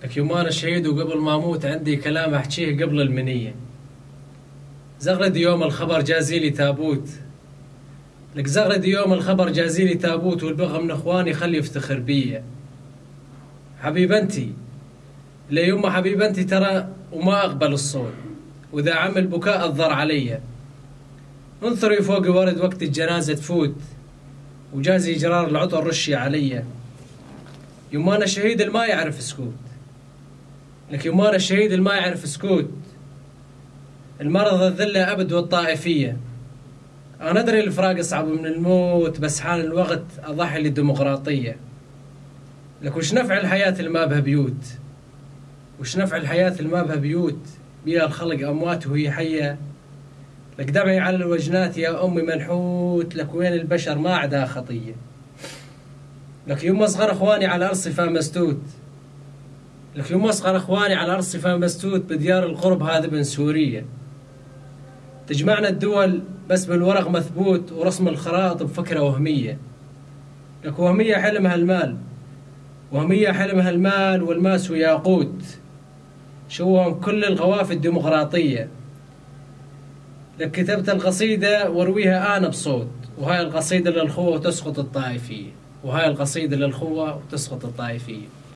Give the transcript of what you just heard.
لك يوم أنا شهيد وقبل ما أموت عندي كلام أحكيه قبل المنية. زغرد يوم الخبر جازيلي تابوت، لك زغرد يوم الخبر جازيلي تابوت، والبغى من اخواني خلي يفتخر بيا. حبيبنتي ليوم حبيبنتي ترى وما اقبل الصوت، واذا عم البكاء الضر علي. انثري فوقي ورد وقت الجنازة تفوت، وجازي جرار العطر رشي علي. يوم انا شهيد الما يعرف سكوت، لك يوم انا شهيد الما يعرف سكوت، المرض الذلة أبد والطائفية. أنا أدري الفراق أصعب من الموت، بس حان الوقت أضحي للديمقراطية. لك وش نفع الحياة اللي ما بها بيوت؟ وش نفع الحياة اللي ما بها بيوت؟ بيها الخلق أموات وهي حية. لك دمعي على الوجنات يا أمي منحوت، لك وين البشر ما عدا خطية. لك يوم أصغر إخواني على أرصفة مستوت، لك يوم أصغر إخواني على أرصفة مستوت، بديار القرب هذا بن سورية. تجمعنا الدول بس بالورق مثبوت، ورسم الخرائط بفكرة وهمية. لك وهمية حلمها المال، وهمية حلمها المال والماس وياقوت، شوهم كل الغوافي الديمقراطية. لك كتبت القصيدة وارويها أنا بصوت، وهاي القصيدة للخوة وتسقط الطائفية، وهاي القصيدة للخوة وتسقط الطائفية.